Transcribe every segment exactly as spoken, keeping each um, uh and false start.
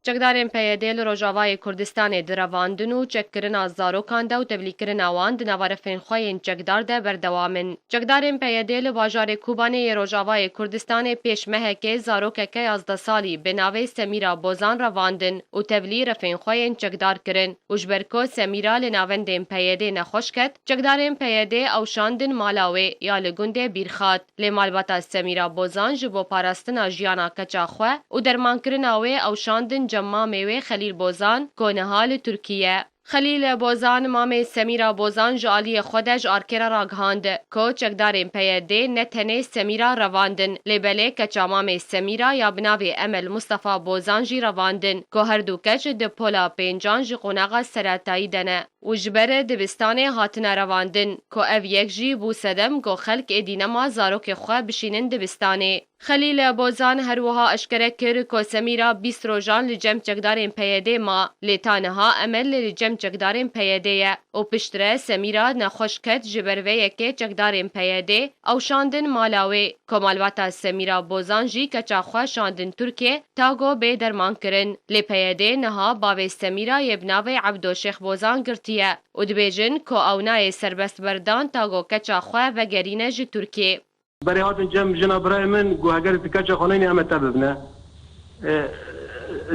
Çekdarên P Y D li Rojavayê Kurdistanê di revandin û çekkirina zarokan de û tevlîkirina wan di nava refên xwe yên çekdar de berdewam in. Çekdarên P Y D li bajarê Kobanê yê Rojavayê Kurdistanê pêş mehekê zarokeke yazdeh salî bi navê Semîra Bozan revandin û tevlî refên xwe yên çekdar kirin û ji ber ku Semîra li navendên P Y D nexweş ket, çekdarên P Y D ew şandin mala wê ya li gundê Bîrxat. Lê malbata Semîra Bozan ji bo parastina jiyana keça xwe û dermankirina wê ew şandin cem mamê wê Xelîl Bozan ku niha li Tirkî ye. Xelîl Bozan mamê Semîra Bozan ji aliyê xwe de ji Arkê re ragihand ku çekdarên P Y D ne tenê Semîra revandin, lê belê keça mamê Semîra ya bi navê Emel Mustafa Bozan jî revandin ku her du keç di pola pêncan ji qonaxa seretayî de ne û ji ber dibistanê hatine revandin, ku ev yek jî bû sedem ku xelk êdî nema zarokê xwe bişînin dibistanê. Xelîl Bozan her wiha eşkere kir ku Semîra bîst rojan li cem çekdarên P Y D ma, lê ta niha Emel li cem çekdarên P Y D ye û piştre Semîra nexweş ket, ji ber vê yekê çekdarên P Y D ew şandin mala wê. Komalbata Semîra Bozan jî keça xwe şandin Tirkiyê ta ku bê derman kirin. Lê P Y D niha bavê Semîra yê bi navê Ebdo Şêx Bozan girtiye û dibêjin ku ew nayê serbestberdan ta ku keça xwe vegerîne ji Tirkiyê. Berê hatin cem jina birayê min, got, heger tu keça xwe neyne, em ê te bibine. E,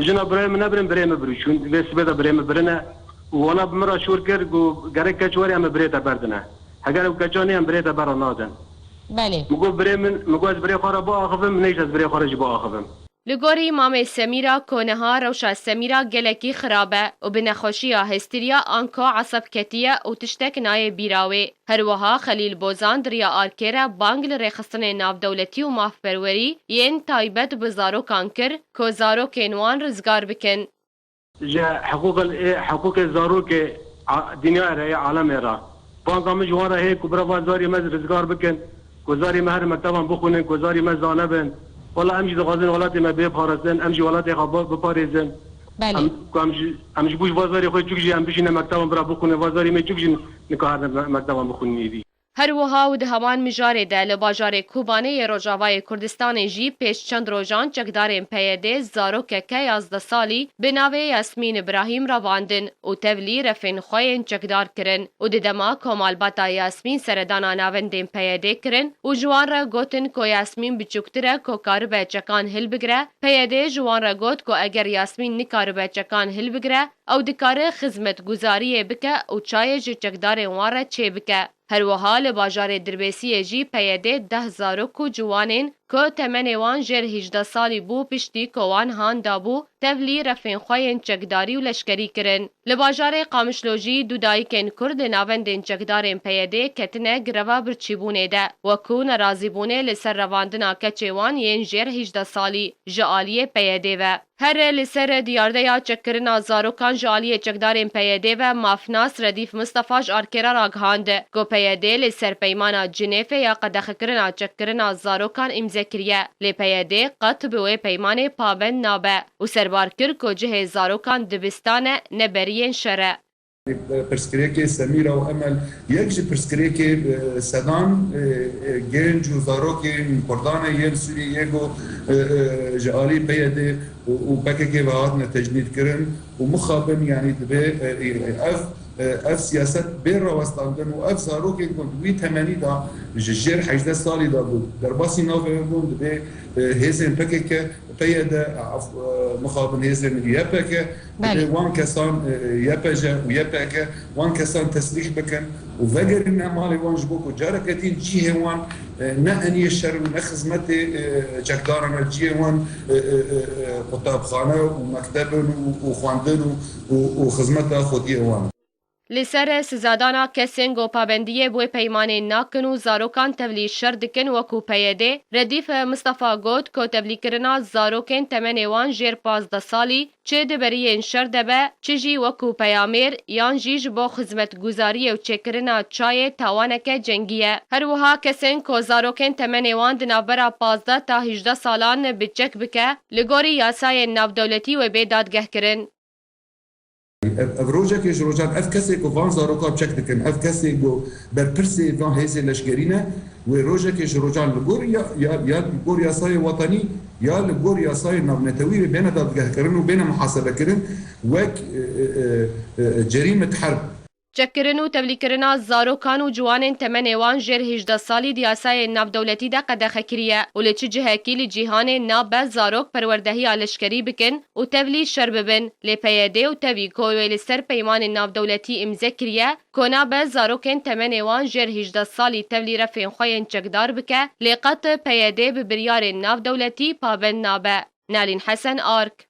jina birayê min nebirin, birê min birû çûn. Vê sibê de birê min birine. Û wana bi min re şûr kir, got, gerek keç were, em ê birê te berdine. Heger ew keça nê, em birê te bera nadin. Belê. Min got, birê min, min got, ez birê xwe re biaxivim, neyşe ez birê xwe re jî biaxivim. Li gorî mamê Semîra, ku niha rewşa Semîra gelekî xirab e û bi nexweşiya hestiriya anko eseb ketiye û tiştek nayê bîra wê. Her wiha Xelîl Bozan di riya Arkê re bang li rêxistinên navdewletî û mafperwerî yên taybet bi zarokan kir, ku zarokên wan rizgar bikin. Ji hiqûqil ê, hiqûqê zarokê a, dinyayê re yê, alemê re. Banga min ji wan re heye ku bira va zarê me rizgar bikin, ku zarê me here mekteban bixwînin, ku zarê me zane bin. Wela em jî dixwazin welatê me bê parastin, em jî welatê xwe bi-, biparêzin. Belê. Em, ku em ji, em ji bo ji va zarê xwe çûk jî em bişîne mekteban bira bixwînin, va zarê me çûk jî nika here me-, mekteban bixwînin êdî. Her wiha û di heman mijarê de li bajarê Kobanê yê Rojavayê Kurdistanê jî pêş çend rojan çekdarên P Y D zarokeke yazdeh salî bi navê Yasmîn Îbrahîm revandin û tevlî refên xwe yên çekdar kirin û di dema ku malbata Yasmîn seredana navendên P Y D kirin û ji wan re gotin ku Yasmîn biçûktir e ku karibe çekan hilbigire, P Y D ji wan re got ku eger Yasmîn nikaribe çekan hilbigire, ew dikare xizmetguzariyê bike û çayê ji çekdarên wan re çêbike. Her wiha li bajarê Dirbêsiyê jî P Y D deh zarok û ciwanên ku temenê wan jêr hejdeh salî bû, piştî ku wan han dabû, tevlî refên xwe yên çekdarî û leşkerî kirin. Li bajarê Qamişlo jî du dayikên Kurd li navendên çekdarên P Y D ketine greva birçîbûnê de, wekû nerazîbûnê li ser revandina keçê wan yên jêr hejdeh salî ji aliyê P Y D ve. Here li ser diyardeya çekkirina zarokan ji aliyê çekdarên P Y D ve mafnas Redîf Mistefa ji Arkê re ragihand ku P Y D li ser Peymana Cinêfê ya qedexekirina çekkirina zarokan îmze kiriye, lê P Y D qet bi wê peymanê pabend nabe û serbar kir ku cihê zarokan dibistan e, ne beriyên şer e. Pirsgirêkê Semîra û Emel yek ji pirsgirêkê, e, sedan, e, e, genc û zarokên Kurdan e yên Sûriyê yê ku, e, e, ji alî P Y D û, û P K K ve hatine tecnîdkirin û mixabin, yanî divê, e, e, ev, e, ev siyaset bê rawestandin û ev zarokên ku di wî temenî de ji jêr hejdeh salî de bûn, derbasî navê bûn, divê, e, hêzên P K K, P Y D, af-, e, mixabin hêzên Y P G, Belê. Divê wan kesan, e, Y P G û Y P G, wan kesan teslîh bikin û vegerîne malê wan, ji bo ku careke din cihê wan, e, ne eniyê şer û ne xizmetê, e, çekdaran e, cihê wan, e, e, e, e, qutabxane û mekteb in û, û xwendin û, û, û xizmeta xwediyê wan. Li ser sizadana kesên ku pabendiyê bi wê peymanê nakin û zarokan tevlî şer dikin wekû P Y D, Redîf Mistefa got ku tevlîkirina zarokên temenê wan jêr pazdeh salî, çi di beriyên şer de be, çi jî wekû peyamêr, yan jî ji bo xizmetguzariyê û çêkirina çayê tawaneke cengî ye. Her wiha kesên ku zarokên temenê wan di navbera pazdeh ta hejdeh salan bi çek bike, li gorî yasayên navdewletî wê bê dadgehkirin. Ev, ev rojekê ji rojan ev kesê ku van zaroka çek dikin, ev kesê ku berpirsê van hêzê leşkerî ne, wê rojekê ji rojan li gor ya, ya, ya li gor yasayê wetanî ya li gor yasayê navnetewî wê bêne dadgehkirin û bêne muhasebekirin wek, e, e, e, e, cerîmet herb. Çekkirin û tevlîkirina zarokan û ciwanên temenê wan jêr hêjdeh salî di yasayên navdewletî de qedexe kiriye û li çi cihekî li cîhanê nabe zarok perwerdehiya leşkerî bikin û tevlî şer bibin, lê P Y D û tevî ku wê li ser peymanên navdewletî îmze kiriye, ku nabe zarokên temenê wan jêr hêjdeh salî tevlî refên xwe yên çekdar bike, lê qet P Y D bi biryarên navdewletî pabend nabe. Nalîn Hesen, Ark.